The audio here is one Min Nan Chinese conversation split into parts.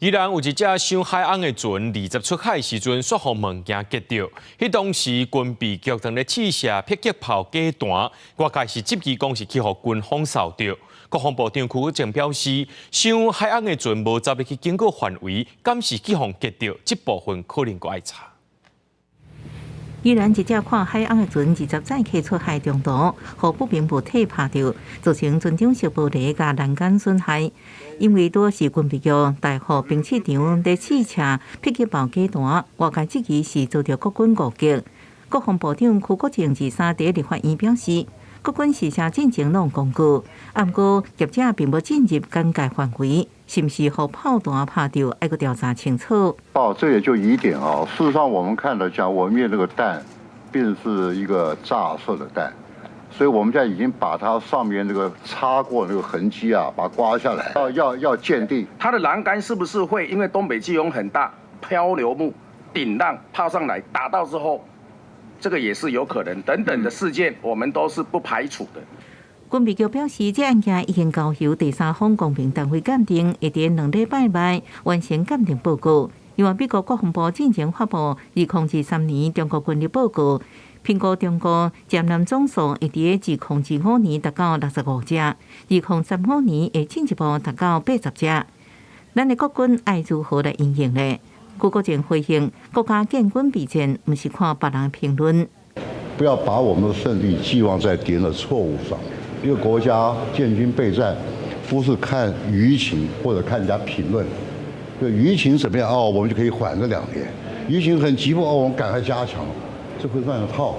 宜蘭有一隻傷海翁的船，二十出海時陣，煞予物件擊著。彼當時軍備局正咧試射迫擊炮假彈，外界是質疑講是去予軍方掃著。國防部長邱國正表示，傷海翁的船無走入去警告範圍，敢是去予擊著？這部分可能閣愛查。宜蘭一隻看海翁的船，二十載客出海中途，予不明物體拍著，造成船頂小玻璃佮欄杆損害。因為拄是軍備局大湖兵試場咧試射迫擊炮假彈，外界質疑是遭著國軍誤擊。國防部長邱國正二三佇立法院表示，國軍試射進前攏有公告，毋過業者並無進入警戒範圍，是毋是予炮彈拍著，愛閣調查清楚。哦，這也就疑點啊。事實上，我們看到講，我們那個彈，並是一個炸射的彈，所以我們現在已經把它上面那個擦過那個痕跡啊，把它刮下來，要鑑定。它的欄杆是不是會因為東北季風很大，漂流木頂浪拋上來打到之後，這個也是有可能。等等的事件，我們都是不排除的。軍備局表示，這案件已經交由第三方公平單位鑑定，會佇2禮拜內完成鑑定報告。另外，美國國防部進前發布2023年中國軍力報告，評估中國潛艦總數會佇2025年達到65隻，2035年會進一步達到80隻。咱的國軍愛如何來因應呢？邱國正回應：國家建軍備戰，毋是看別人評論。不要把我們的勝利寄望在敵人的錯誤上。一個國家建軍備戰，不是看輿情或者看人家評論。對輿情怎麼樣？哦，我們就可以緩個2年。輿情很急迫，哦，我們趕快加強，這會亂了套。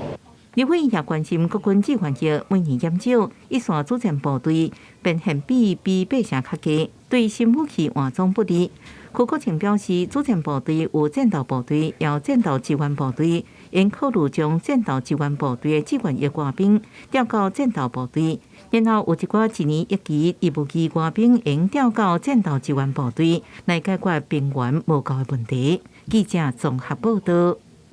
立委也關心國軍志願役每年減少，一線主戰部隊兵險比比八成較低，對新武器換裝不利。邱國正表示，主戰部隊有戰鬥部隊，也有戰鬥支援部隊，應考慮將戰鬥支援部隊的志願役官兵調到戰鬥部隊，然後有一寡一年一期義務期官兵應調到戰鬥支援部隊，來解決兵源無夠的問題。記者綜合報道。